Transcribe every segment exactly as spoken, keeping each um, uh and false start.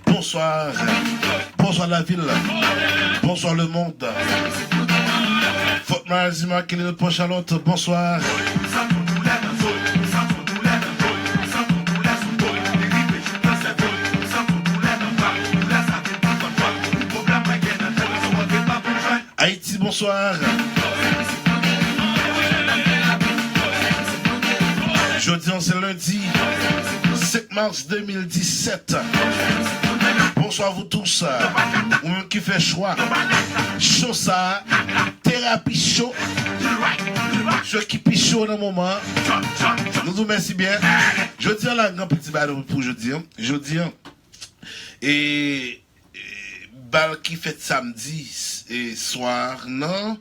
Bonsoir. Bonsoir la ville. Bonsoir le monde. Fort Marazima, Kelly Port Charlotte, bonsoir. Ayiti, bonsoir. Jodi an se lendi senk mas de mil disèt. Bonsoir vous tous. Ou menm ki fè chwa cho sa a, terapi cho. Cho ki pi cho nan moman an. Nou di w mèsi byen. Jodi an la gen piti bagay pou jodi an. Jodi an, e, e, bal ki fèt samdi e, swa nan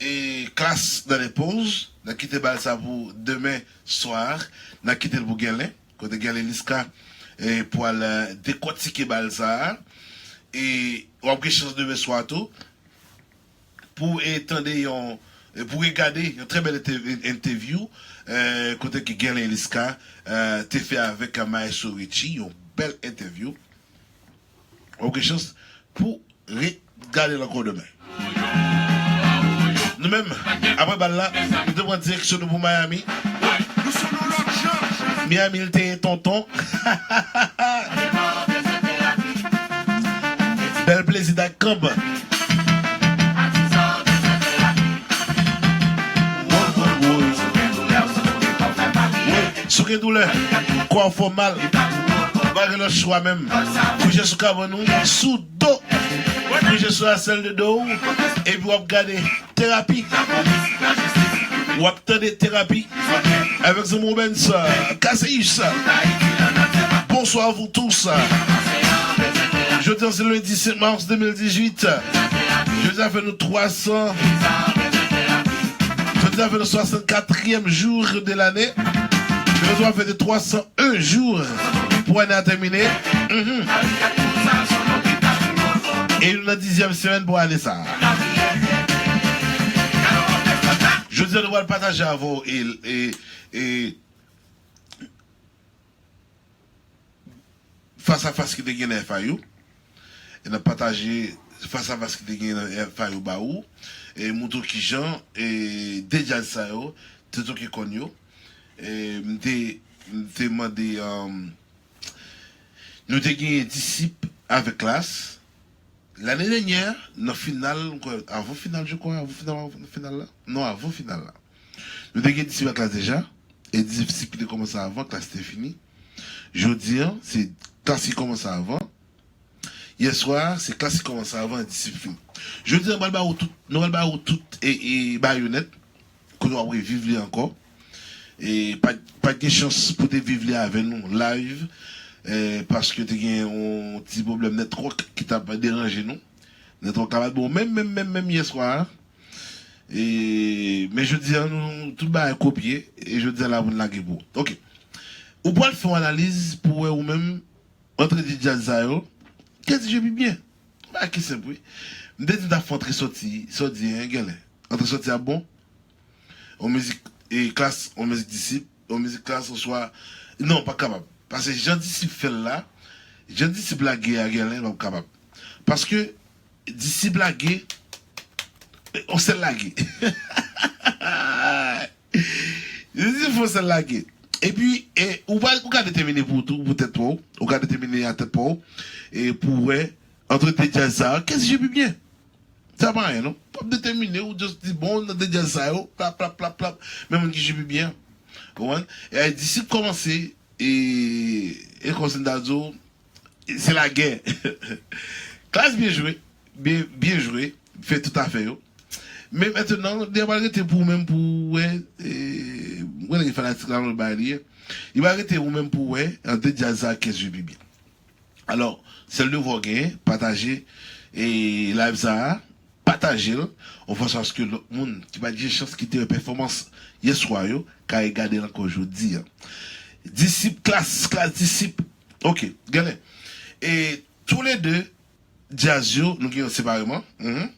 e, klas nan le poz. N a kite bal sa pou demen swa. N a kite l pou Genlè. Kote Genlè Liska e, pou al e, dekòtike bal sa. E w ap gen chans demen swa tou pou e, tande yon, e, pou regade yon trè bèl entè- entèvyou e, kote ke Genlè Liska e, te fè avèk Maestro Richie, yon bèl entèvyou. W ap gen chans pou regade l ankò demen. Nou menm, apre bal la, nou te pran direksyon nou pou Miami. Miami, l te ye tonton. Bèl plezi dak kanb. Si w gen doulè, kò w fè w mal, ou pa gen lòt chwa menm. Kouche sou kabann ou, sou do. Kouche sou asèl de do w, epi w ap gade terapi. W ap tande terapi avèk zanmi w Benz Cassius. Bonsoir vous tous. Jodi an se lendi senk mas de mil dizuit. Jodi a fè nou twa san. Jodi a fè nou swasannkatriyèm jou de lane. Jodi a fè de twa san en jou pou ane a tèmine. Mhm. E nou nan dizyèm semèn pou ane sa a. Jodi a nou pral pataje avè w e, e, e fas a fas ki te gen nan F I U. E n ap pataje fas a fas ki te gen nan F I U ba ou. E montre w kijan e de djaz sa yo te toke kòn yo. E m te, m te mande, um, nou te genyen Disip avèk Klass. Lane dènyè, nan final, m kwè, avan final, je kwè, avan final, avan final la. Non, avan final la. Nou te gen Disip ak Klass deja, e Disip ki te kòmanse avan, Klass te fini. Jodi an, se Klass ki kòmanse avan. Yèswa, se Klass ki kòmanse avan, e Disip fini. Jodi an, nou pral ba ou tout, nou pral ba ou tout e, e bayonèt, kote w ap reviv li ankò. E pa, pa t gen chans pou te viv li avè nou live, e, paske te gen yon ti pwoblèm network ki t ap deranje nou. Network la pa t bon menm, menm, menm, menm yèswa a. E, men jodi a, nou, tout bagay kopye, e jodi a la pou n lage pou ou. Ok. Ou pral fè yon analiz pou wè ou menm, antre de djaz sa yo, kiyès ki jwe pi byen? Bagay ki senp, wi. M te di n t ap fè antre sòti, sa w di, en, Genlè? Antre sòti a bon? Yon mizik, e, Klass, yon mizik Disip, yon mizik Klass, oswa, non, pa kapab. Paske jan Disip fè l la, jan Disip lage a, Genlè, pa kapab. Paske Disip lage, e, yon sèl lage. Disip fè yon sèl lage. Epi, e, ou pa, ou ka detèmine pou, tou, pou tèt pa w, ou ka detèmine a tèt pa w, e pou wè, antre de djaz sa yo, kiyès ki jwe pi byen? Sa pa anyen, non. W ap detèmine, ou just di, bon, nan de djaz sa yo, plap, plap, plap, plap, men moun ki jwe pi byen. Ou konprann? E Disip kòmanse, e, e kòm si m ta di w, se lagè. Klass byen jwe, byen, byen jwe, fè tout afè yo. Men mentnan, li pral rete pou ou menm pou w wè, e, mwen gen fanatik la, lòt bagay li ye. Li pral rete ou menm pou w wè, antre djaz sa, kiyès ki jwe pi byen. Alò, sèl devwa w genyen, pataje, e, live sa a, pataje l, yon fason aske lòt moun ki pa t gen chans ki te wè pèfòmans yèswa yo, ka regade l ankò jodi a. Disip, Klass, Klass, Disip. Ok, Genlè. E toulede djaz yo, nou gen yo separeman. Mhm.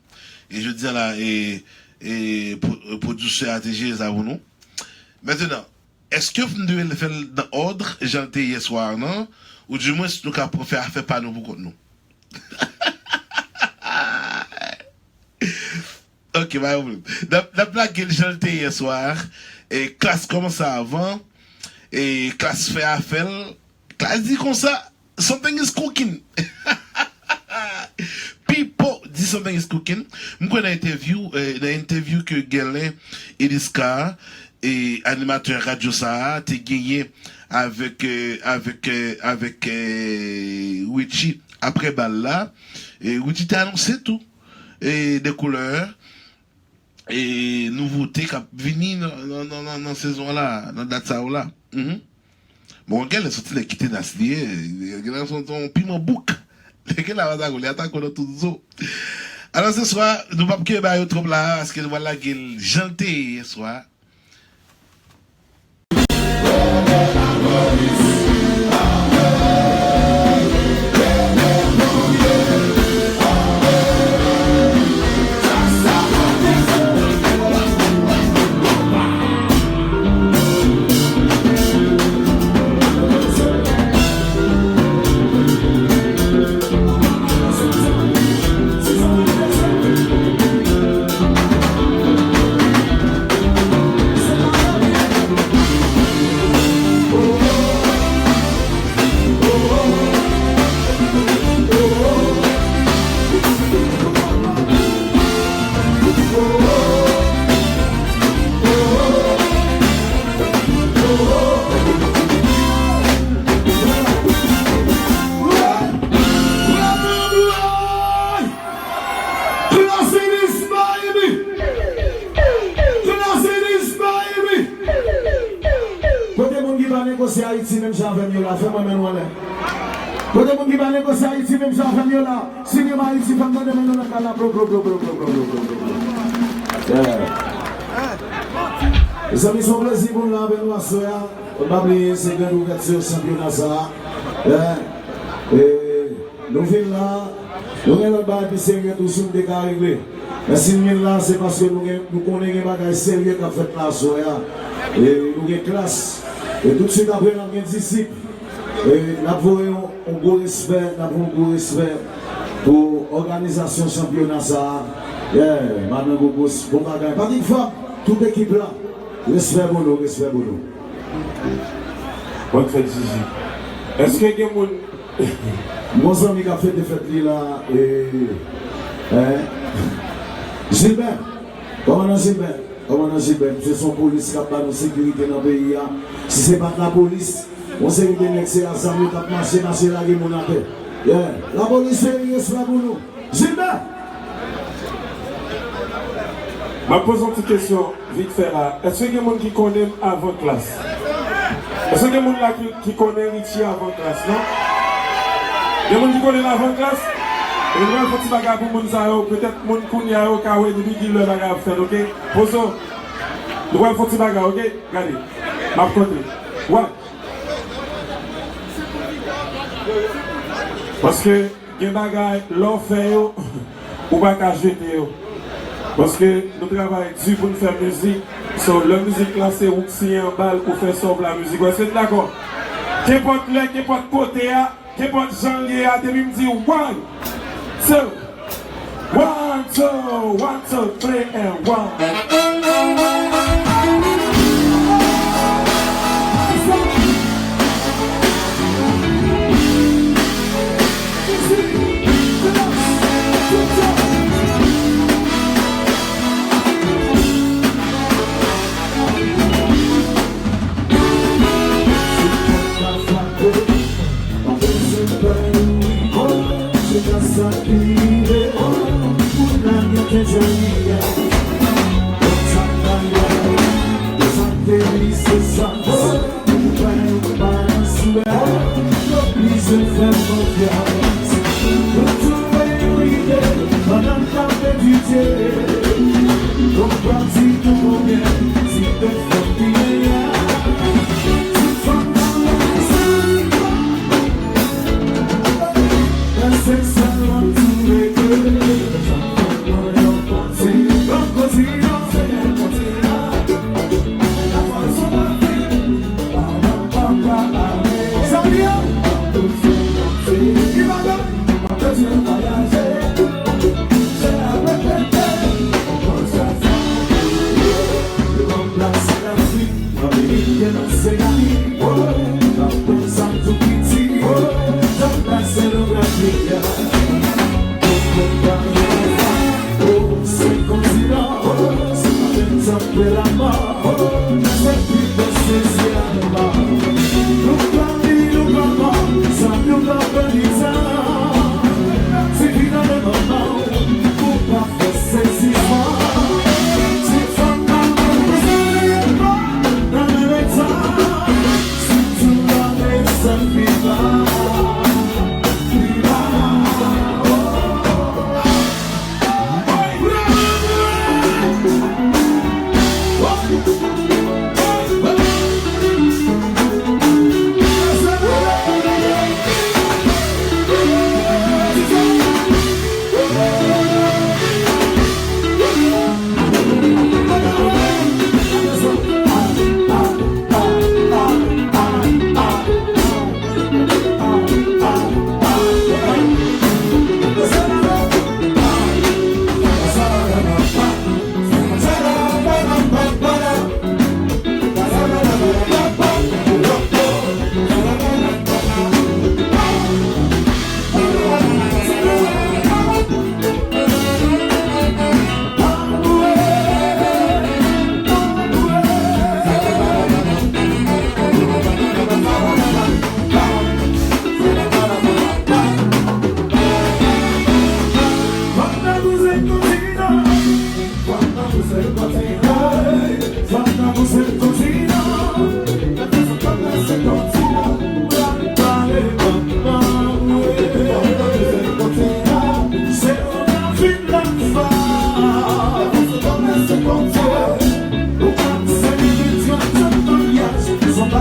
E jodi a la, e, e, pwo-, e, pwodiktè a te jere sa pou nou. Mentnan, Èske m dwe fè l nan òd jan l te ye yè swa a, non? Ou di mwens nou ka pran fè afè pa nou pou kont nou? Ok, pa gen pwoblèm. N ap, n ap lage l jan l te ye yè swa a. E, Klass kòmanse avan. E, Klass fè afè l. Klass di konsa, "Something is cooking." Pipo di "Something is cooking." M kwè nan entèvyou, eh, nan entèvyou ke Guerlain Eliscar, e animatè radyo sa a, te genyen avèk, eh, avèk, eh, avèk, eh, Richie apre bal la. E Richie te anonse tou, e de koulè, e nouvote k ap vini nan, nan, nan, nan, nan sezon la, nan dat sa yo la. Mhm. Bon, gen lè se yon ti nèg ki tenas li ye, gen lè se yon piment bouc. Gen lè atako, li atako nan tout zo. Alò, se swa, nou p ap kenbe ba yo twòp la, paske nou pral lage l jan l te ye yè swa. Klass in this baby! Klass in this baby! Kote moun ki pa negosye Ayiti menm jan avè m yo la, fè mwen men nou anlè. Kote moun ki pa negosye Ayiti menm jan avè m yo la, si nou Ayiti fè m tande men nou nan kal la, blo, blo, blo. Yeah. Mezanmi, se yon plezi pou nou la avè nou aswè a. Fò n pa bliye, se grand ouvèti chanpyona sa a. Yeah. E, nou vin la, nou gen lòt bagay pi serye tou si nou te ka regle. Men si n vin la, se paske nou gen, nou konnen gen bagay serye k ap fèt la aswè a. E nou gen Klass. E toutswit apre, n ap gen Disip. E n ap voye yon, yon gwo respè, n ap voye yon gwo respè pou òganizasyon chanpyona sa a. Yeah, madan Gogos, bon bagay. Patrick Fab, tout ekip la. Respè pou nou, respè pou nou. Bon fèt, Jiji. Èske gen moun... Mon zanmi k ap fete fèt li la, e, en, Gilbert. Kòmandan Gilbert. Kòmandan Gilbert, misye se yon polis k ap ba nou sekirite nan peyi a. Si se pa t lapolis, yon seri de nèg se a zam yo t ap mache, mache lage moun atè. Yeah. Lapolis vini, respè pou nou. Gilbert! M ap poze yon ti kesyon vit fè la. Èske gen moun ki konnen m avan Klass? Èske gen moun la ki, ki konnen Richie avan Klass, non? Gen moun ki konnen l avan Klass? Ebyen, nou pral fè yon ti bagay pou moun sa yo. Petèt moun kounye a yo ka wè depi kilè bagay ap fèt, oke? Pozo, nou pral fè yon ti bagay, oke? Gade, m ap konte. One. Paske gen bagay, lè w fè yo, ou pa ka jete yo. Paske nou travay di pou n fè mizik. So, lè mizik la, se ou k siyen anba l, ou fè sa w vle a mizik ou. Èske n dakò? Kenpòt lè, kenpòt kote a, kenpòt jan l ye a, depi m di one, two, one, two, one, two, three, and one.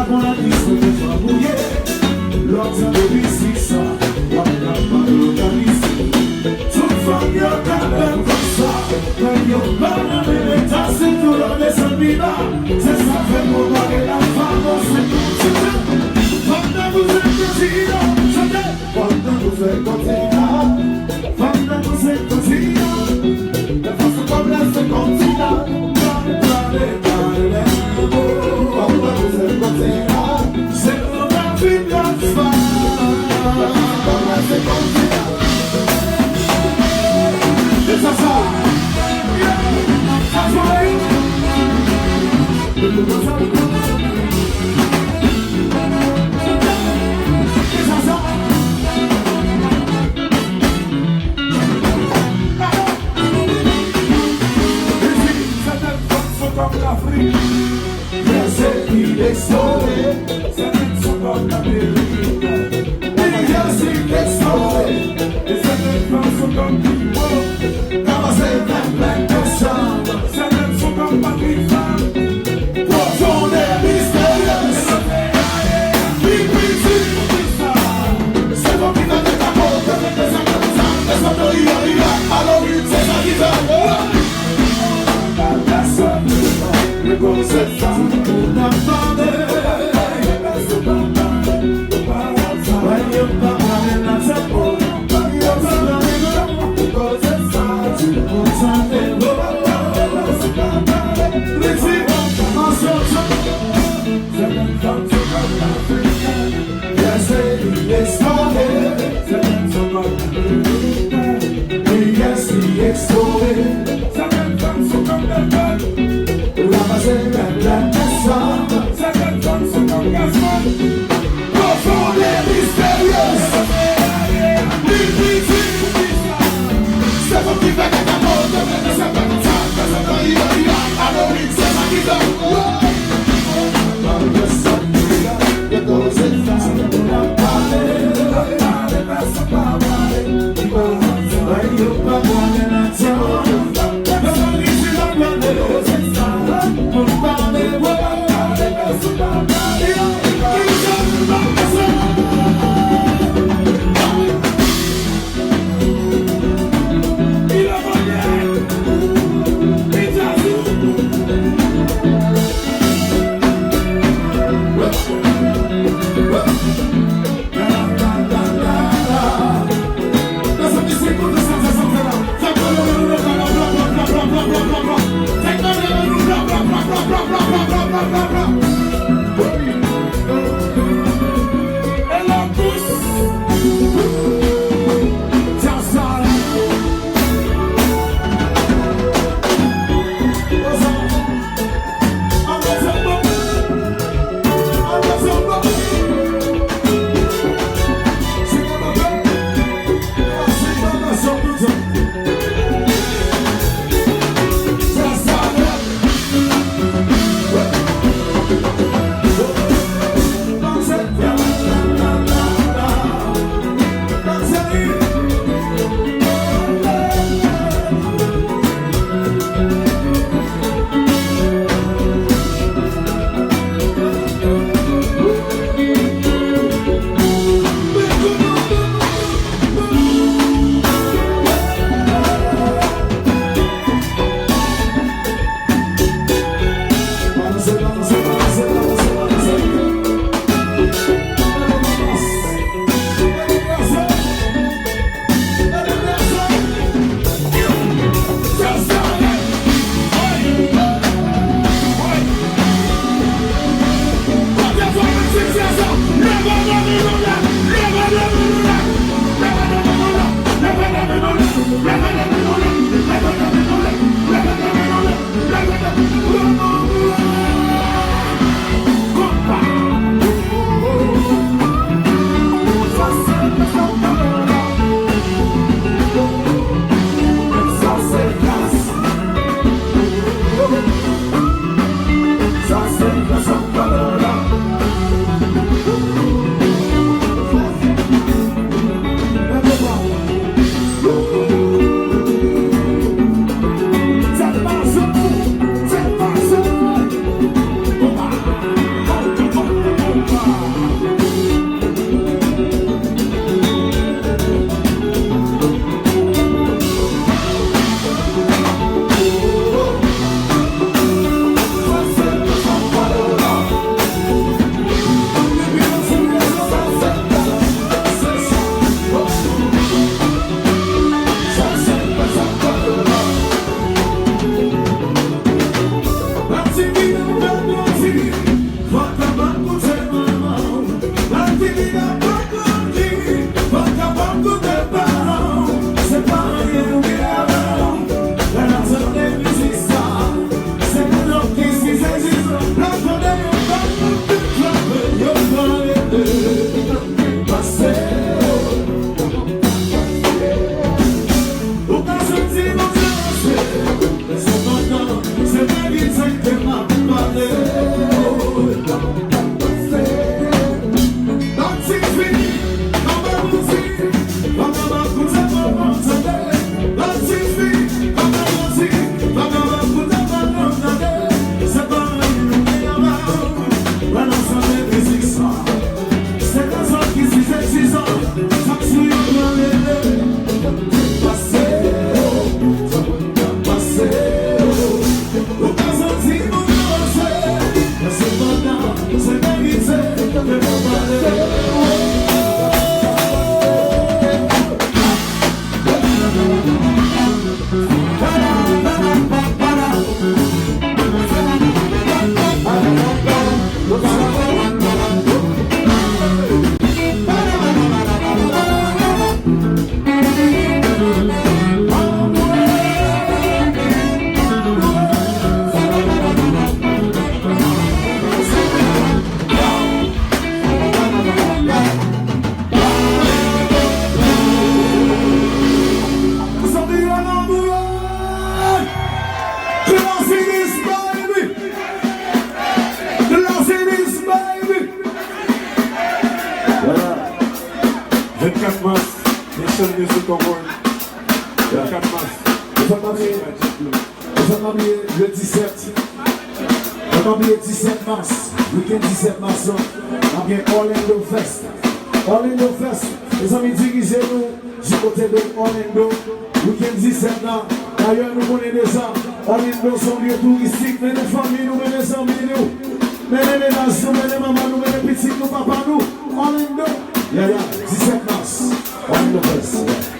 Mwen ki sou te fè mouye, lòt se de mizik sa, w ap ka pale òganize. Tout fanm yo ka fè konsa, men yo pa nan menm eta, sitou lè w desann pi ba. Se sa fè mwen pale la famo se kontinye. Fanm nan bouzen kontinye, chante. Fanm nan bouzen kontinye. Fanm nan bouzen kontinye. Lè fason kòb la se kontinye. Fanm nan bouzen kontinye. Se pou ta vin lòt fwa. Fanm nan bouzen kontinye. E sa sa. Sa sa. Sètèn fanm sou kòb Lafrik. Yè se ki eksplore. Sètèn sou kòb Lamerik. Yè se ki eksplore. E sètèn fanm sou kòb Kibo. Kòmanse fè plèn desann. Sètèn sou kòb Patrik Fab. Pwofond e misteryez. Pi piti. Se bon ki fè tèt a kote, mete sa nan sa, mete sa nan riya, riya. Alo, wi, se sa ki fè. Pèsonn, se sa pou n ap pale. Mwen, yo pa pale nan tèt mwen. Yo pa pale nan tèt mwen. Koze sa, ti konsa te bon. Li di, an sòtan. Sètèn fanm sou kòb Lafrik. Yè se li eksplore. Sètèn sou kòb Ameriken. Yè se li eksplore. Sètèn fanm sou kòb Dèlfèn. L ap pase menm lè desann. Sètèn fanm sou kòb Gazman. Pwofond e misteryez. Li piti. Se fanm ki fè kaka mòd, mete se fè konsa, fè sa nan riya, riya. Alo, wi, se sa ki fè. Kat mas, Nation Music Award. Kat mas. Fò n pa bliye, fò n pa bliye le disèt. Fò n pa bliye disèt mas. Wikenn disèt mas lan, n ap gen Orlando Fest. Orlando Fest, mezanmi, dirije nou du côté de Orlando. Wikenn disèt la, dayè, nou konnen deja, Orlando se yon lye touristik. Mennen fanmi nou, mennen zanmi nou, mennen mennaj nou, mennen manman nou, mennen pitit nou, papa nou. Orlando, ya, ya, disèt mas, Orlando Fest.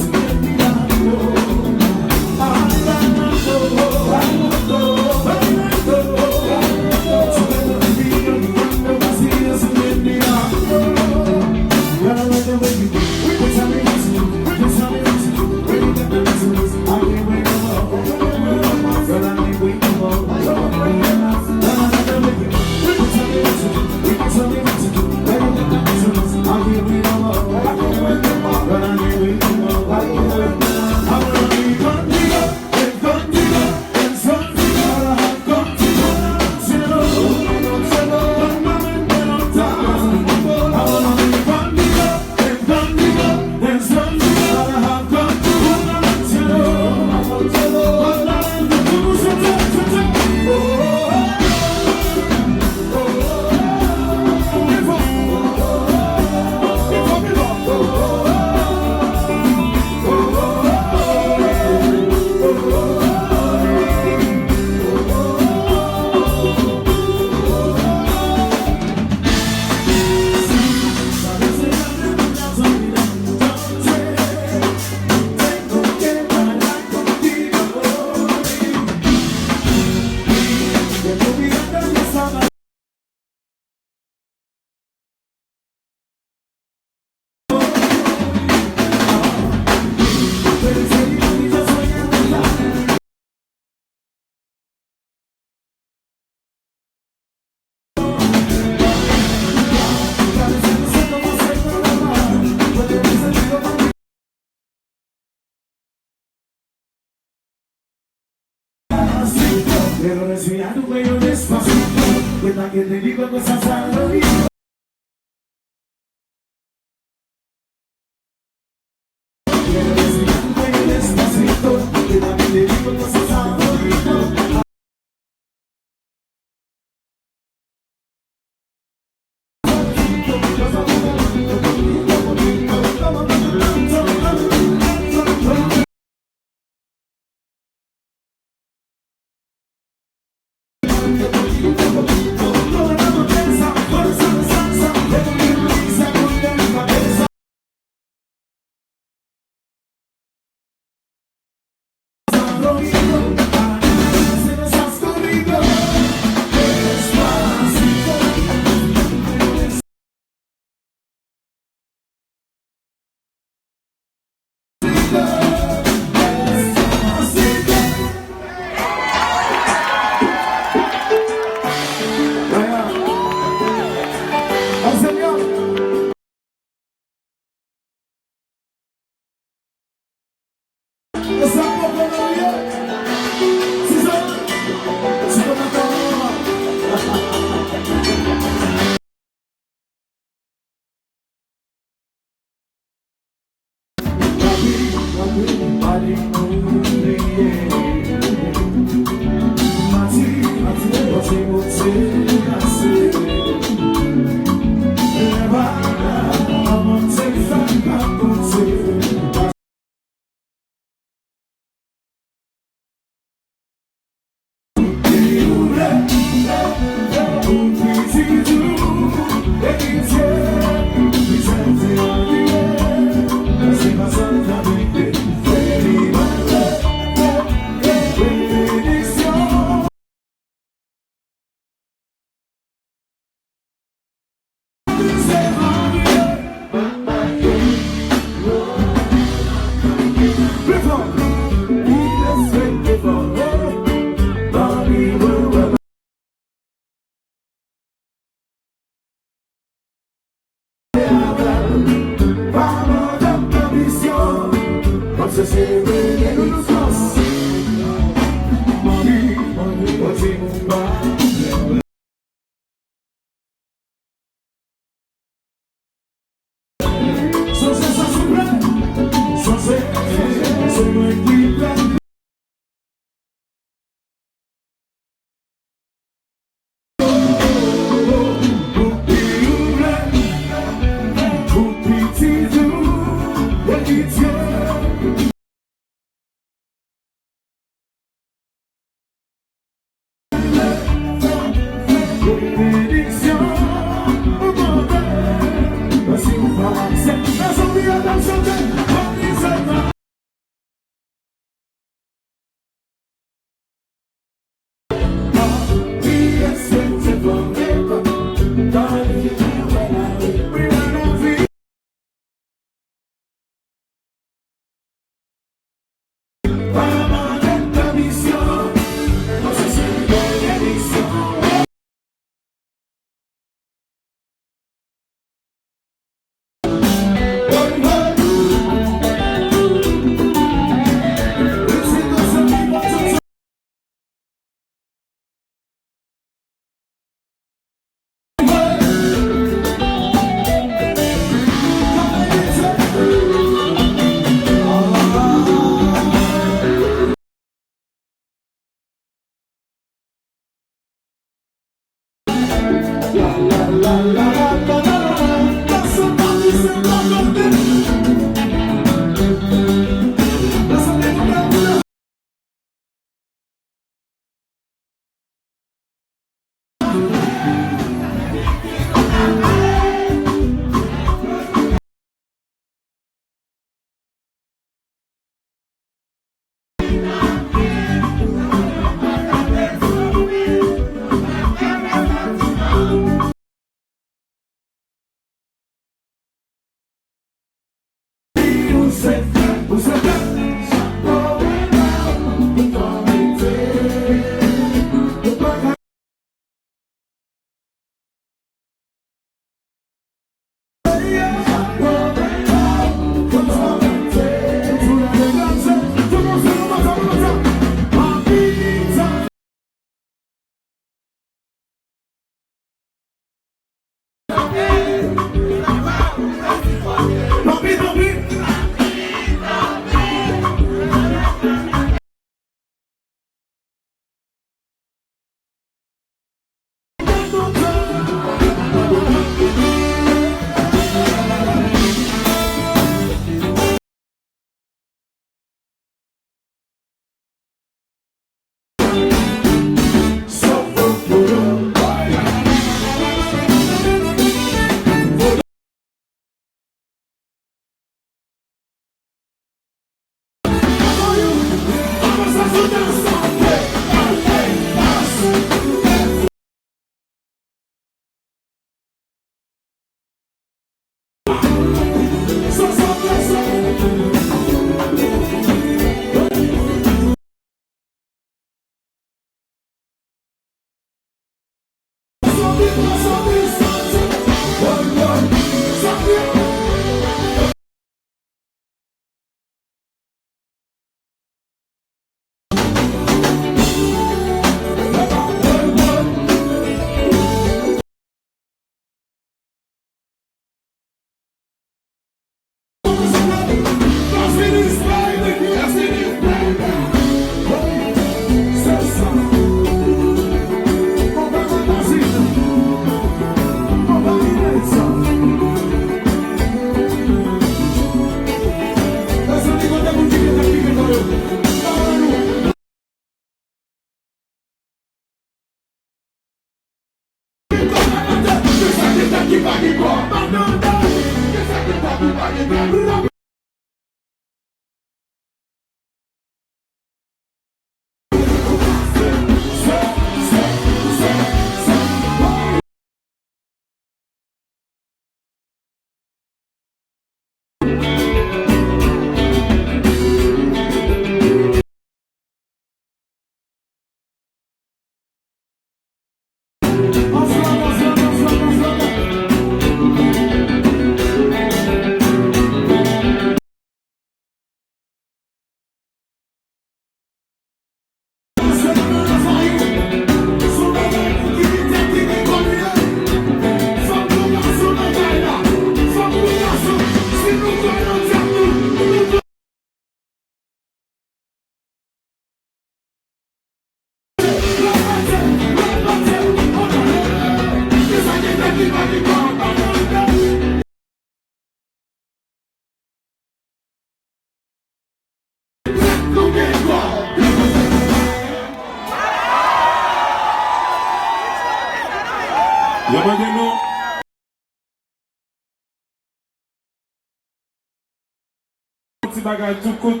Ti bagay tou kout.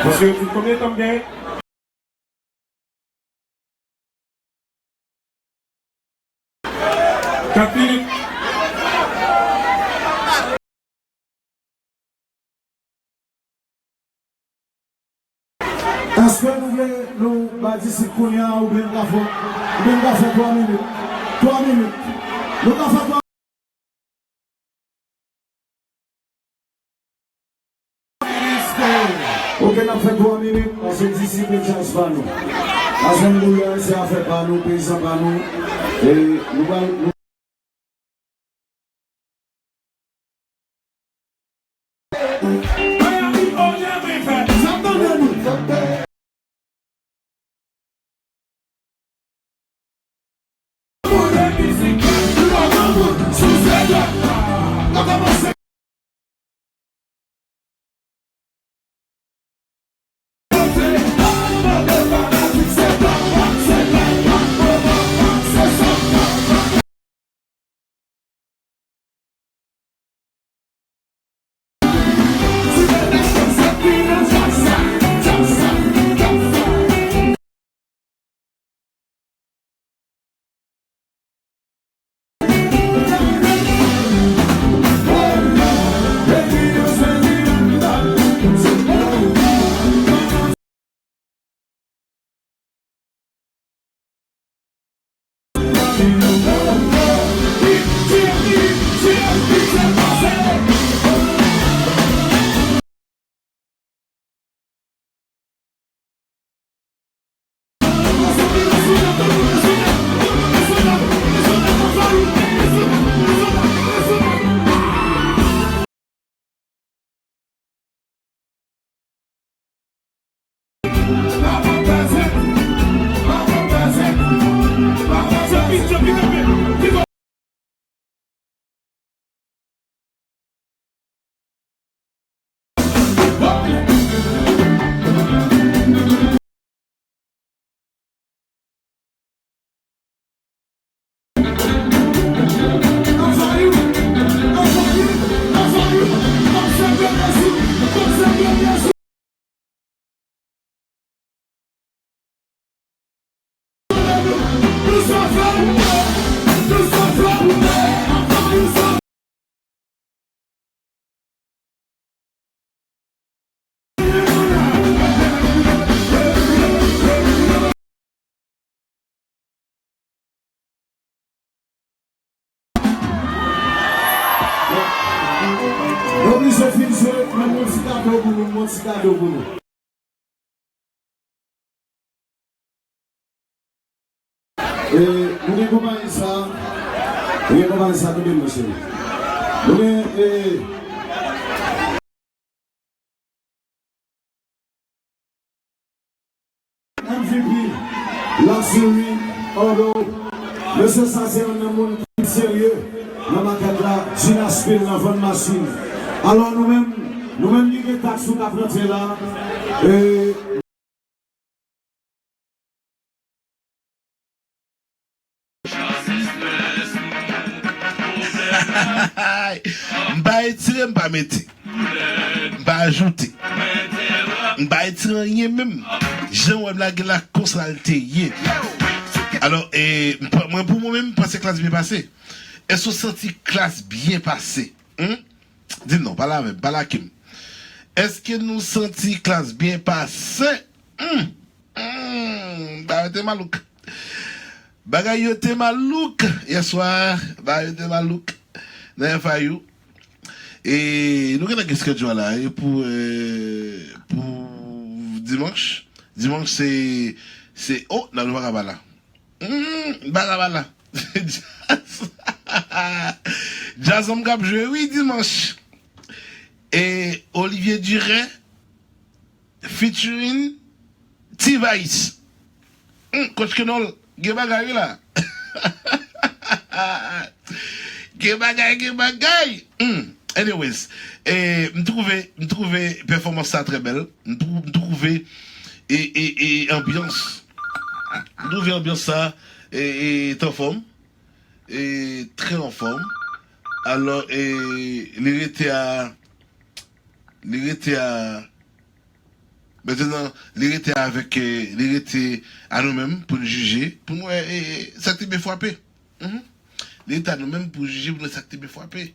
Paske yo di konbyen tan m gen? Kat minit. Èske nou vle nou ba disip kounye a oubyen nou ka fè, oubyen nou ka fè twa minit? Twa minit. Nou ka fè twa Ok, n ap fè twa minit, paske disip e djaz pa nou. Assanm Gouyè, se afè pa nou, peyizan pa nou. E nou pral, nou Yo blize fin jwe, men yon ti kado pou nou, yon ti kado pou nou. E, nou gen konpayi sa, nou gen konpayi sa, tande m, mesye. Nou gen, e, M V P, Luxury, Oro. Mesye, sa se youn nan moun ki serye nan makèt la, Gina Spill nan vann machin. Alò, nou menm, nou menm ki gen taks nou t ap rantre la, e, M pa etire, m pa mete. M pa ajoute. M pa etire anyen menm. Jan w wè m lage la, konsa l te ye. Alò, e, m pa, mwen, pou mwen menm, m panse Klass byen pase. Èske w santi Klass byen pase? Humm? Di m non, pale avè m, pale ak m. Èske nou santi Klass byen pase? Humm, humm, bagay yo te malouk. Bagay yo te malouk yèswa, bagay yo te malouk nan F I U. E nou gentan gen schedule la, e pou, e, pou dimanch. Dimanch se, se, o, n ap jwe Baka Bala. Hmm, Baka Bala. Djaz. Djaz an m k ap jwe, wi, dimanch. E Olivier Duré featuring T-Vice. Hmm, Coach Kenol, gen bagay, wi, la. Gen bagay, gen bagay. Hmm. Anyways, e, m twouve, m twouve pèfòmans sa trè bèl. M twou-, m twouve, e, e, e, anbyans. M twouve anbyans sa, e, e, t anfòm. E, trè anfòm. Alò, e, li rete a, Li rete a, mentnan, li rete avèk, eh, li rete a nou menm pou n jije, pou n wè, eh, eh, sa k te byen frape. Mhm. Li rete a nou menm pou jije, pou n wè sa k te byen frape.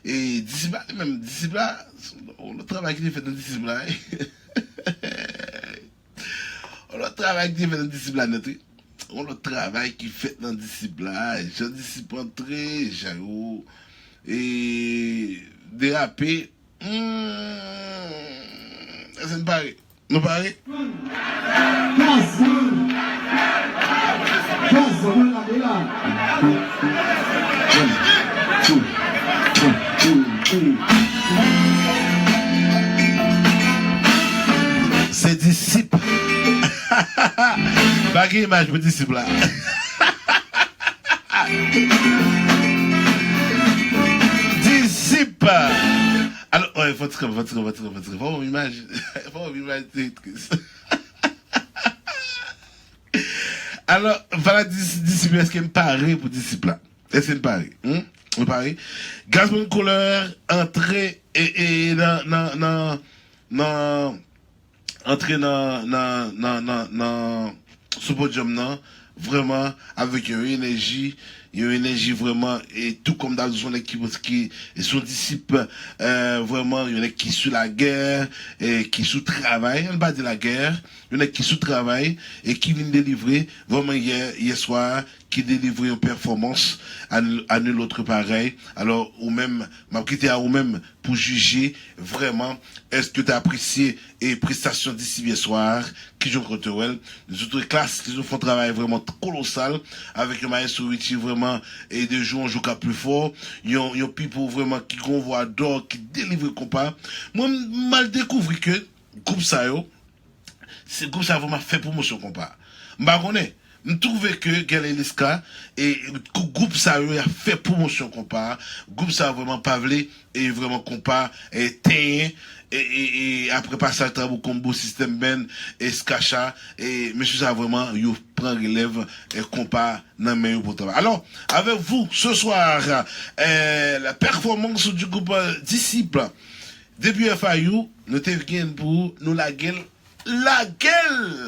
E disip la, li menm, disip la, yon lòt travay ki te fèt nan disip la, wi. Yon lòt travay ki te fèt nan disip la nèt, wi. Yon lòt travay ki fèt nan disip la, jan disip antre, jan yo, e, derape. Hmm, èske n pare? Nou pare? Gaz, man! Gaz, mwen lage la! One, two, one, two, three. Se disip. Pa gen imaj pou disip la. Disip. Alò, wi, fò ti kanpe, fò ti kanpe, fò ti kanpe, fò ti kanpe. Fò w imaj, fò w imaj direktris. Alò, fanatik disip, èske n pare pou disip la? Èske n pare? Hmm? Nou pare? Gazman Couleur antre e, e nan, nan, nan, nan, antre nan, nan, nan, nan, nan, sou podyòm nan, vrèman, avèk yon enèji, yon enèji vrèman, e tou kòm dab, se yon nèg ki, ki, e se yon disip, eh, vrèman, yon nèg ki sou lagè, e ki sou travay, ann pa di lagè, yon nèg ki sou travay, e ki vin delivre, vrèman, yè, yè swa, ki delivre yon pèfòmans à, à nul autre pareil. Alò, ou menm, m ap kite a ou menm pou jije vrèman, èske w te apresye e prestasyon disip yè swa a, ki jan w te wè l? Li sou tre klas, li sou fè yon travay vrèman kolosal, avèk yon maestro Richie vrèman, e de jou an jou k ap pi fò, yon, yon pipo vrèman ki gen yon vwa dò, ki delivre konpa. Mwen, m al dekouvri ke gwoup sa yo, se gwoup sa vrèman ap fè pwomosyon konpa. M pa konnen. M twouve ke Guerlain Lesca e gwoup sa yo, y ap fè pwomosyon konpa. Gwoup sa vrèman pa vle, e vrèman konpa, e tenyen, e, e, e apre pasaj Trabou Konbo, System Band, e Skacha, e mesye sa vrèman, yo pran relèv, e konpa nan men yo pou travay. Alors, avec vous, ce soir, euh, la performance du groupe, euh, Disciple. Depi F I U, nou te gen pou nou lage l, lage l!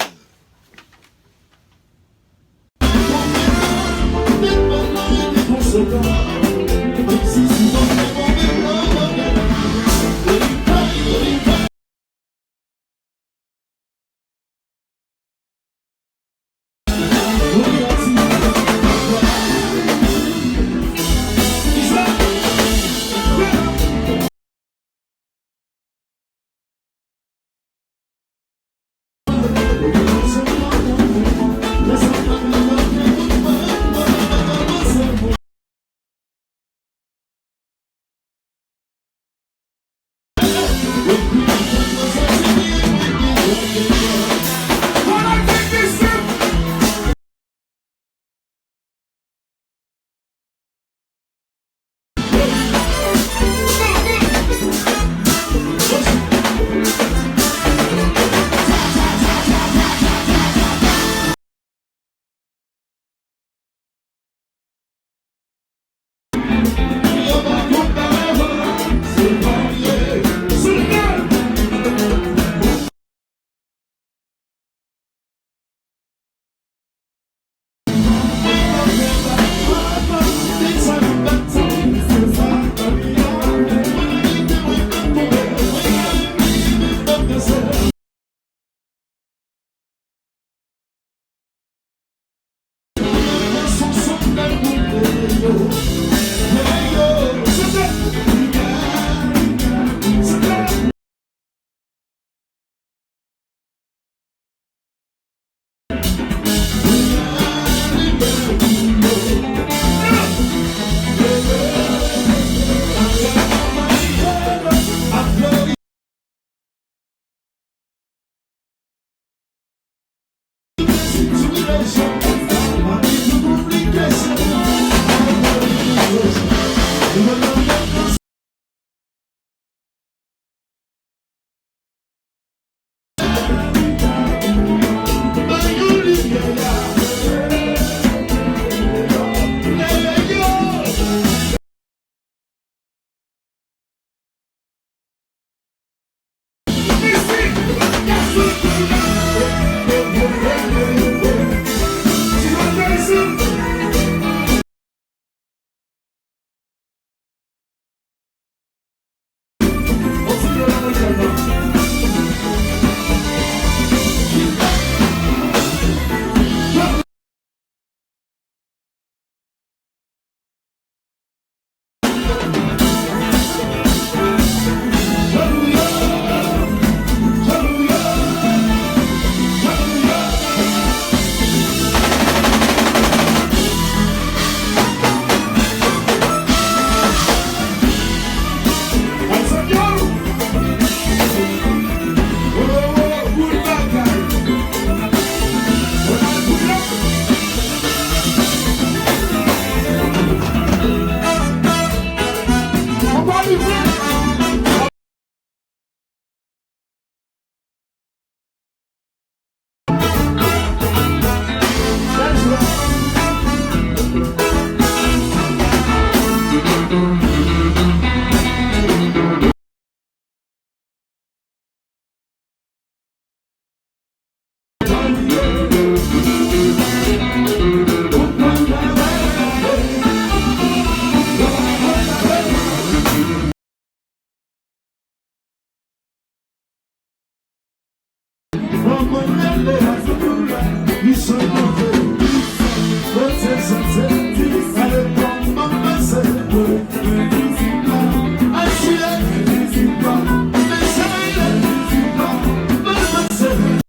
Kòman rele a zoukoula, li chante plis. Kote sante ti ale kòman pase. Asye, men sa e la, men sa e la.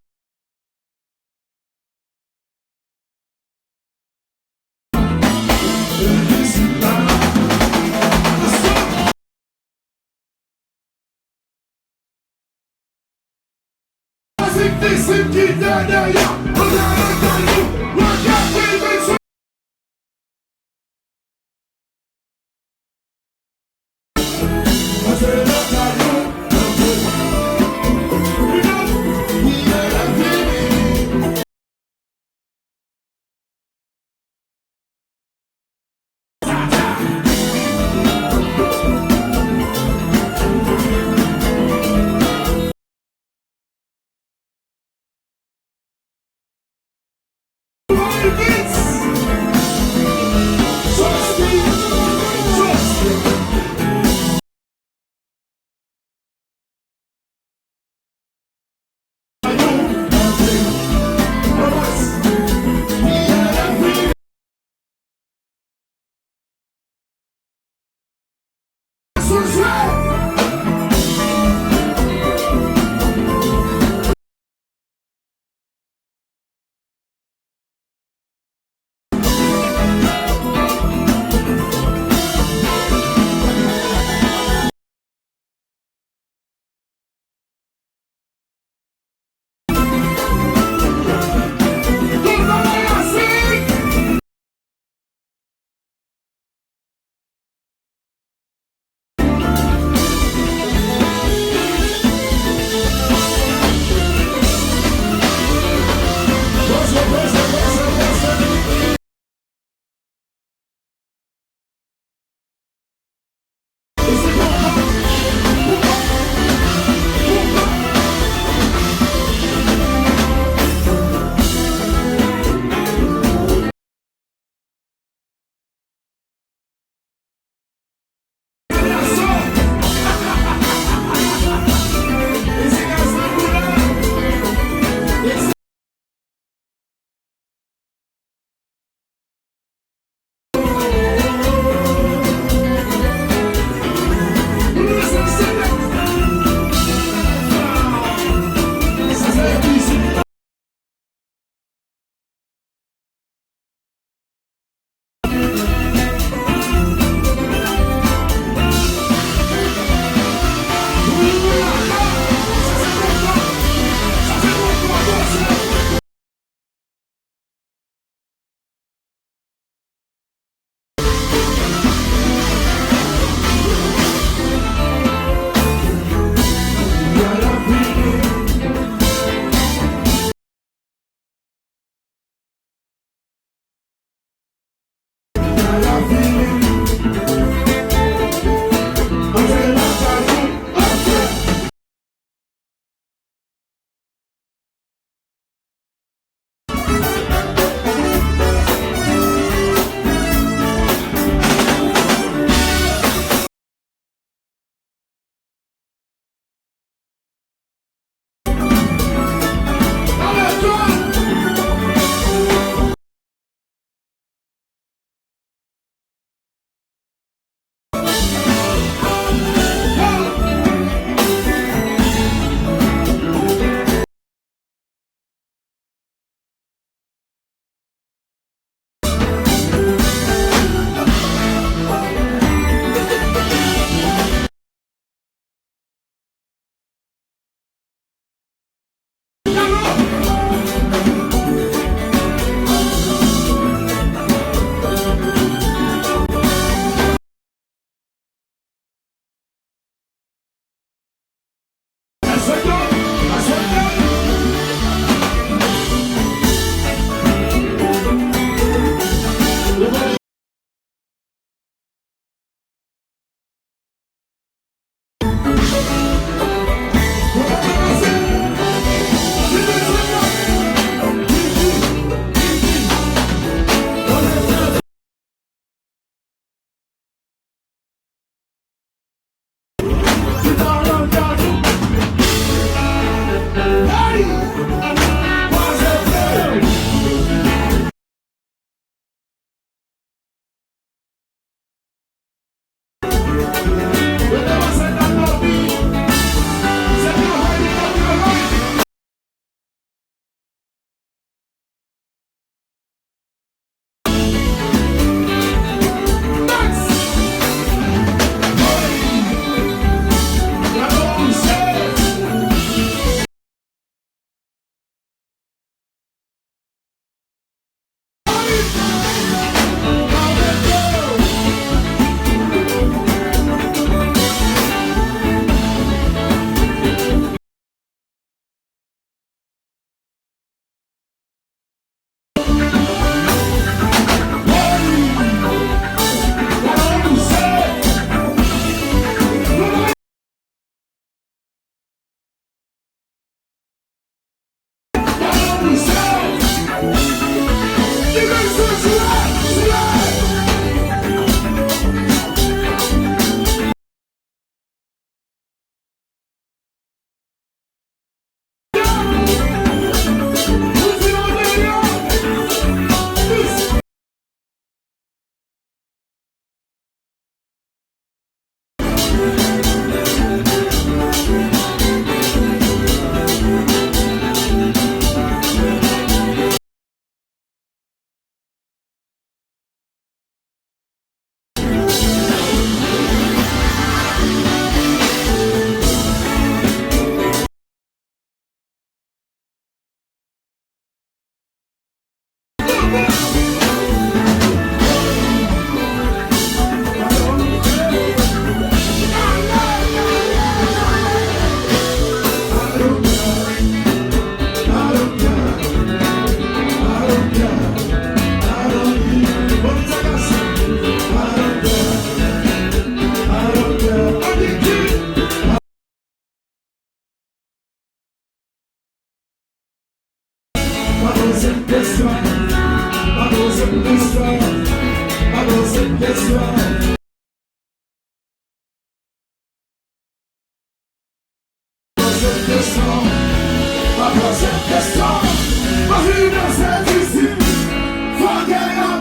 Pa poze m kesyon, pa poze m kesyon, pa poze m kesyon. Pa poze m kesyon, pa poze m kesyon. Pa vin danse isit, fò gen yon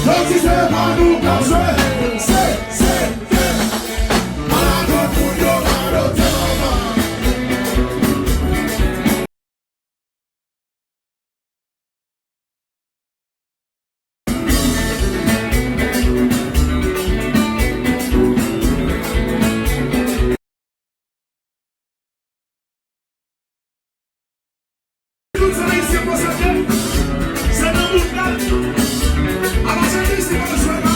Yo di se pa nou k ap jwe, se, se, se. Malandren pou yo radote manman. Tout sa Ayisyen konsakre, se nan bout la. Apa se misye k ap jwe la.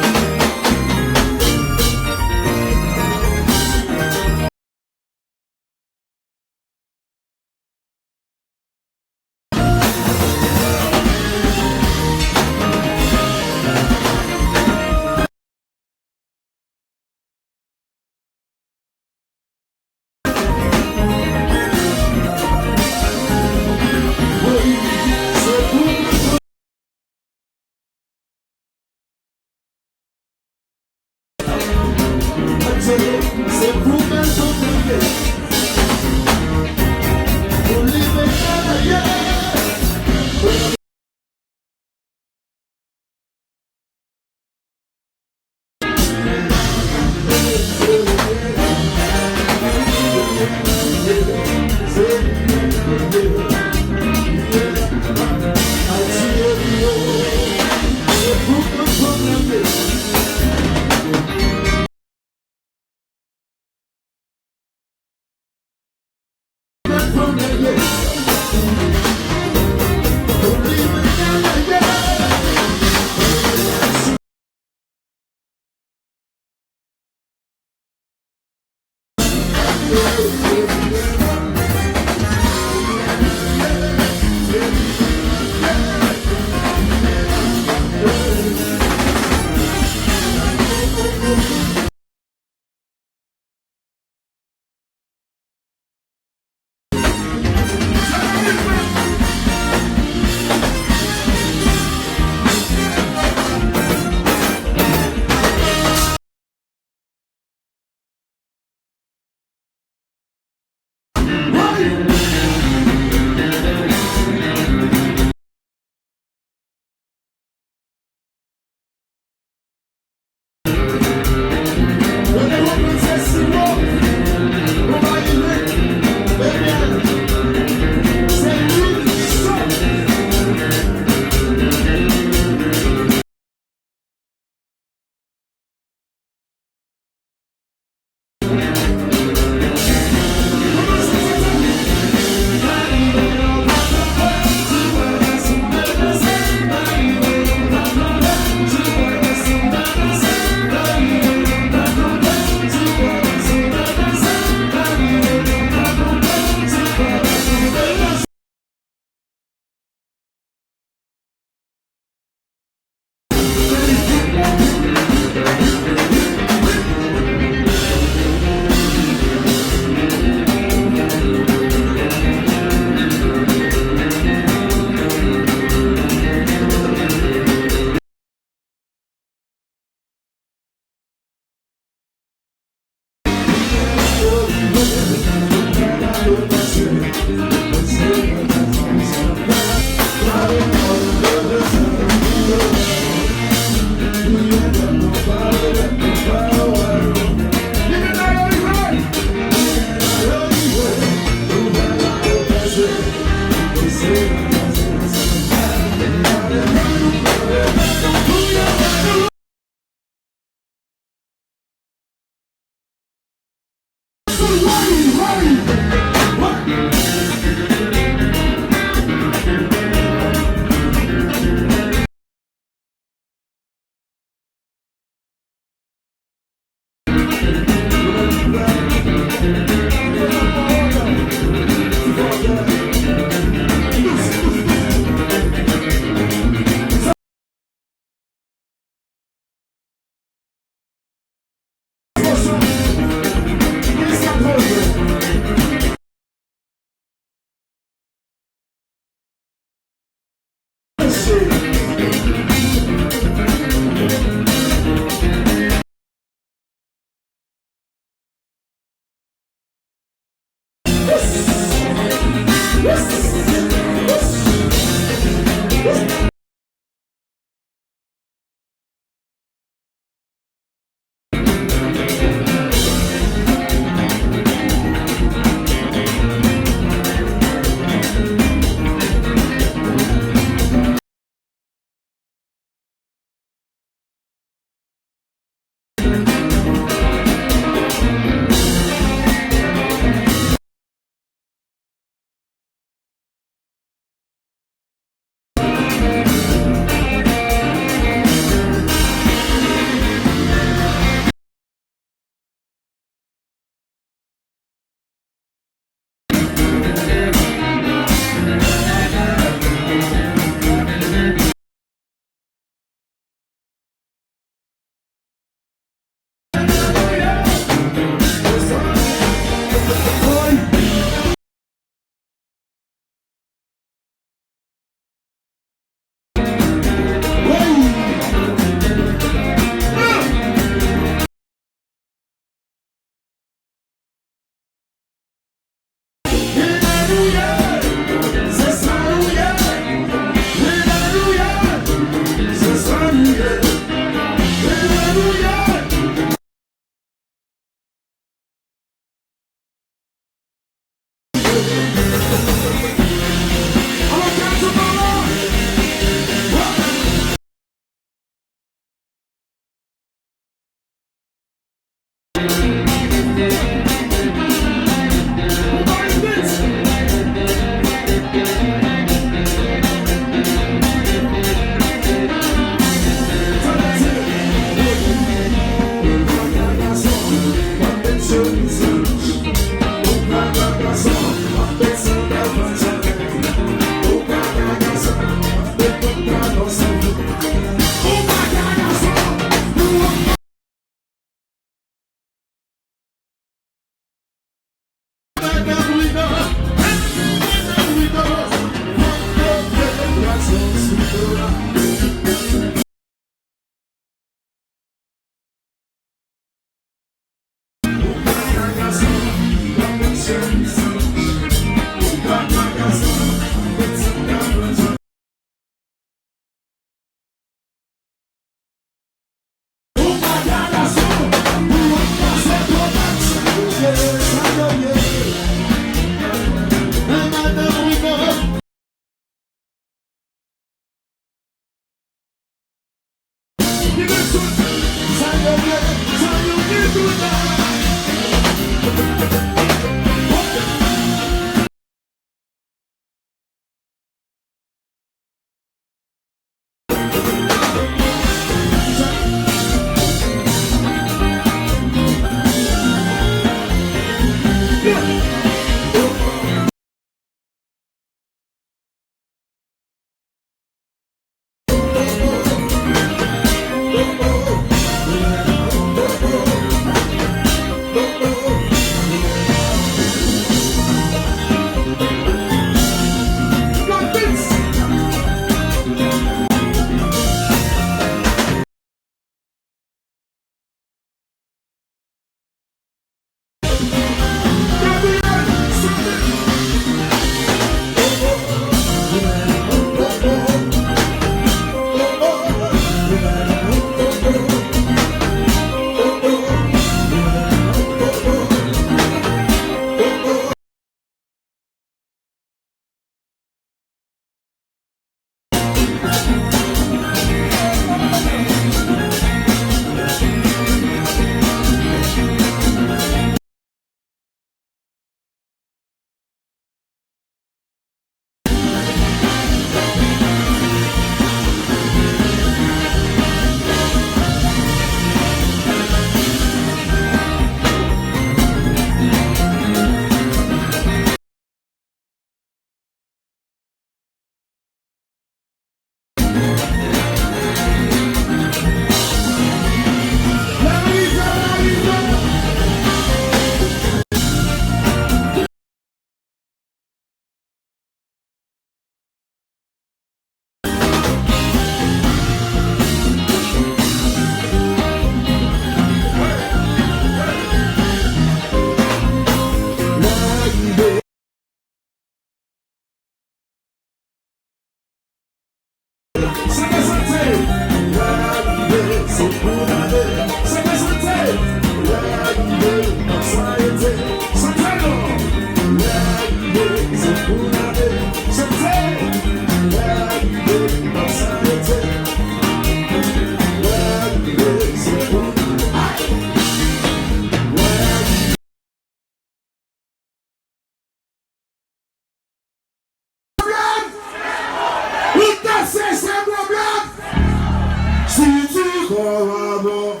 Kò va bon.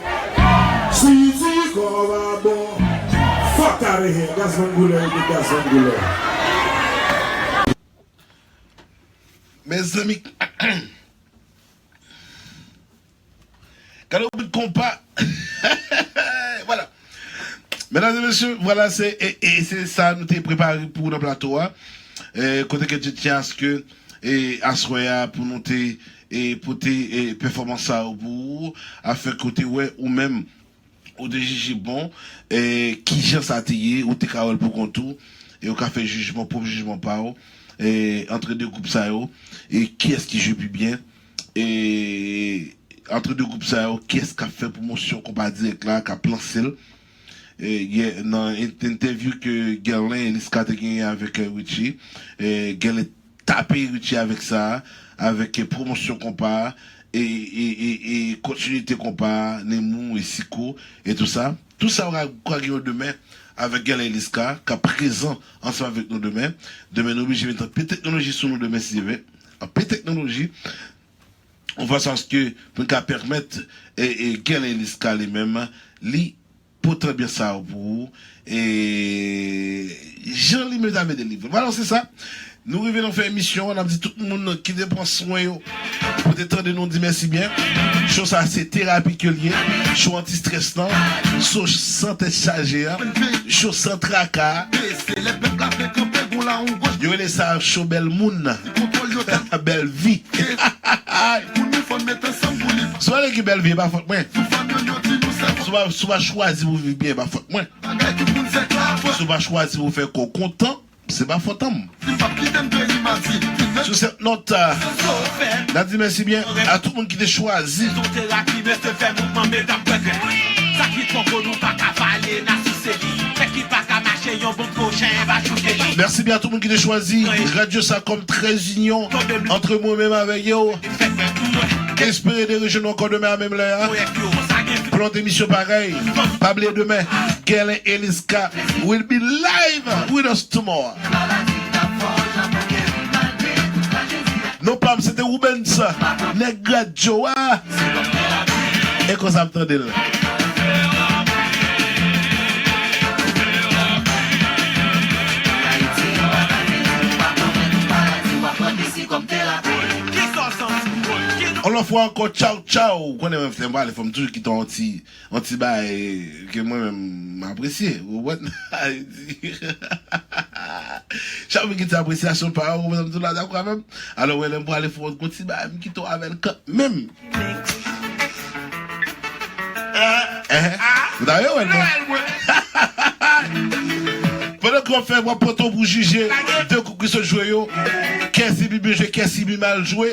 Si di kò va bon. Fuck outta here. Gazman Goulè, rete Gazman Goulè. Mezanmi. Gade yon bout konpa. Vwala. Medam e mesye, vwala, se, e, e se sa nou te prepare pou w nan plato a. E, kote ke Dye tyen aske, e, aswè a pou nou te, e, pote, e, pèfòmans sa yo pou ou, afin ke w te wè ou menm, ou te jije bon, e, kijan sa te ye, ou te ka wè l pou kont ou, e ou ka fè jijman, pwòp jijman pa w, e, antre de gwoup sa yo, e kiyès ki jwe pi byen, e, antre de gwoup sa yo, kiyès k ap fè pwomosyon konpa dirèk la, k ap lanse l. E, yè, nan en-, entèvyou ke Guerlain Elisca te genyen avèk, e, Richie, e, Guerlain tape Richie avèk sa, avèk, e, pwomosyon konpa, e, e, e, e kontinite konpa, Nemou e Siko, e tou sa. Tou sa w ka, w ka gen yo demen avèk Guerlain Elisca, k ap prezan ansanm avèk nou demen. Demen, nou oblije met anpil teknoloji sou nou demen, si Dye vle. Anpil teknoloji. Yon fason aske pou n ka pèmèt, e, e, Guerlain Elisca li menm, li pote anbyans sa yo pou ou, e, jan li menm ta vle delivre. Vwala, se sa. Nou rive nan fen emisyon an, n ap di tout moun ki te pran swen yo, pou te tande nou, di mèsi byen. Cho sa se terapi ke l ye. Cho anti-stress lan, cho san tèt chaje a, cho san traka. Yo rele sa cho bèl moun. Bèl vi. Si w pa gen bèl vi, e pa fòt mwen. Si w pa, si w pa chwazi pou viv byen, e pa fòt mwen. Si w pa chwazi pou fè kò w kontan, se pa fòt an m. Sou sèt nòt, n ap di mèsi byen a tout moun ki te chwazi. Mèsi byen a tout moun ki te chwazi radyo sa kòm trè inyon antre mwen menm avèk yo. Espere de rejwenn nou ankò demen a menm lè a. Pou lòt emisyon parèy. Pa bliye demen, Guerlain Elisca will be live with us tomorrow. Non pa m, se te Rubens, nèg radyo a. E konsa m tande l. On lòt fwa ankò, tchaw, tchaw. Ou konnen mwen, lè m pale, fò m toujou kite yon ti, yon ti bagay ke mwen menm m apresye. Ou konprann? Chak moun gen ti apresyasyon pa yo, ou konprann, m toujou la dakò avè m. Alò, wè, lè m prale fè yon ti bagay, m kite w avè l kanmenm. Ehn. Ou ta wè, wè, non? Pandan ke w ap fè, w ap pote w pou jije de koup ki sot jwe yo. Kiyès ki pi byen jwe, kiyès ki pi mal jwe,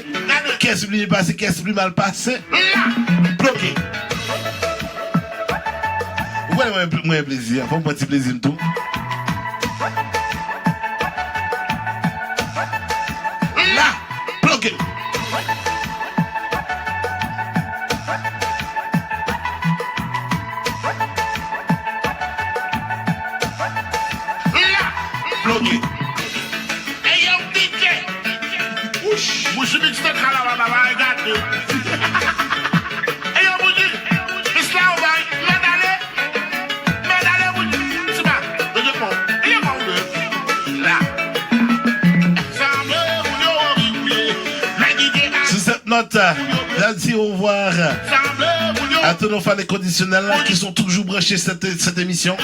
kiyès ki pi byen pase, kiyès ki pi mal pase. Bloke. Ou konnen mwen, mwen plezi, fò m pran ti plezi m tou. La, bloke. La, bloke. Ey yo, D J. Wouch. Bouch mix nan kalawa, baba, e gate. Ey yo, Bouji. Mis la, ou bay. Mèt ale. Mèt ale, Bouji. Tiba. Ey yo, bon. Ey yo, bon, ou de. La. Sanble moun yo anvi kouye. Nèg ki gen Sou cette note, je dis au revoir à tous nos fans inconditionnels qui sont toujours branchés cette, cette émission,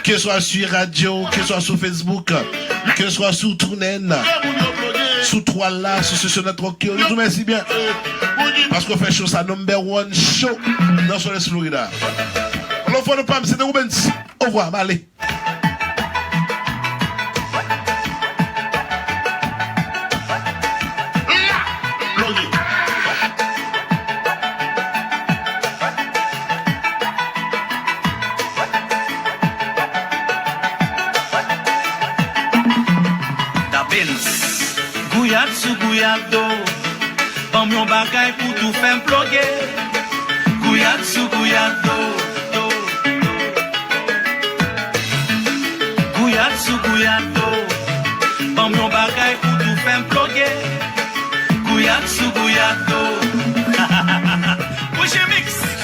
que ce soit sur radio, que ce soit sur Facebook, que ce soit sur TuneIn, sou twal la, sou Social Network yo. Nou di w mèsi byen. Paske w fè show sa number one show nan Southwest Florida. Alò, fò nou pa m, se te Rubens. Au revoir, m ale. Dabins. Gouyad sou gouyad do. Ban m yon bagay pou tou fè m ploge. Gouyad sou gouyad do, do. Gouyad sou gouyad do. Ban m yon bagay pou tou fè m ploge. Gouyad sou gouyad do. Bouji mix.